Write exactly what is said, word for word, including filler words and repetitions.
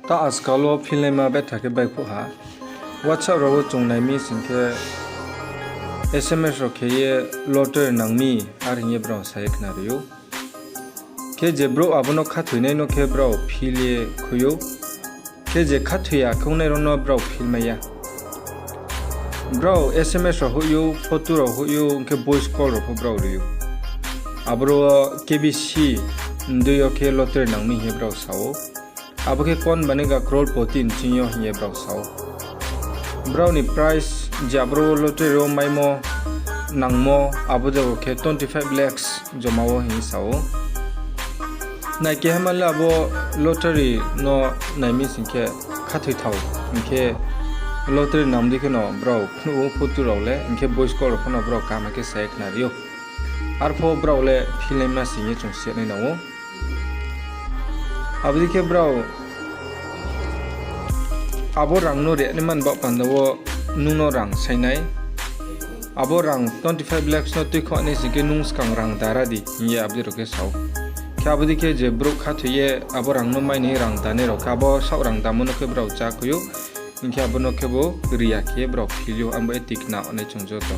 Ta ajkal wo philnaima betha khe baihkhouh ha. WhatsApp rao wo chung nai mi sing khe, S M S rao khe ye lottery nang mi, are hing ye brao sa ye khnari ou. Khe je brouh abo no khathoinai no khe brao phil ye khui ou. Khe je khathoi ya khe ongnai rao no brao phil mai ya. Brao S M S rao hoih ou, photo rao hoih ou, hing khe voice call rao pho brao ri ou. Aboro K B C ndei yo khe lottery nang mi hing ye brao sa ou. Abo khe kon bani ga crorepoti nching yo hing ye brao sa ou. Brao ni prize je aboro lottery wo maimo, nangmo, abo jaga khe twenty five lakhs joma wo hing ye sa ou. Nai keha ma le abo lottery no nai mi sing khe khathoi thao, hing khe lottery nang dei kheno brao phnuh ou photo rao le, hing khe voice call rao pho no brao kaham khe sa ye khnari ou. Arpho brao le philnaima sing ye chung si nai nang ou. Abo dei khe brao abo rang no ri naima ni baoh panda wo nung no rang sai nai. Abo rang twenty five lakhs no tuikhouh nai sing khe nung skang rang dara di hing ye abo dei rao khe sa ou. Khe abo dei khe je brouh khathoi ye abo rang no mai ni rang danai rao khe abo saoh rang damo no khe brao chá khui ou. Hing khe abo no khe bo ri ya khe brao phil ou, abo e tikna nai chung joto.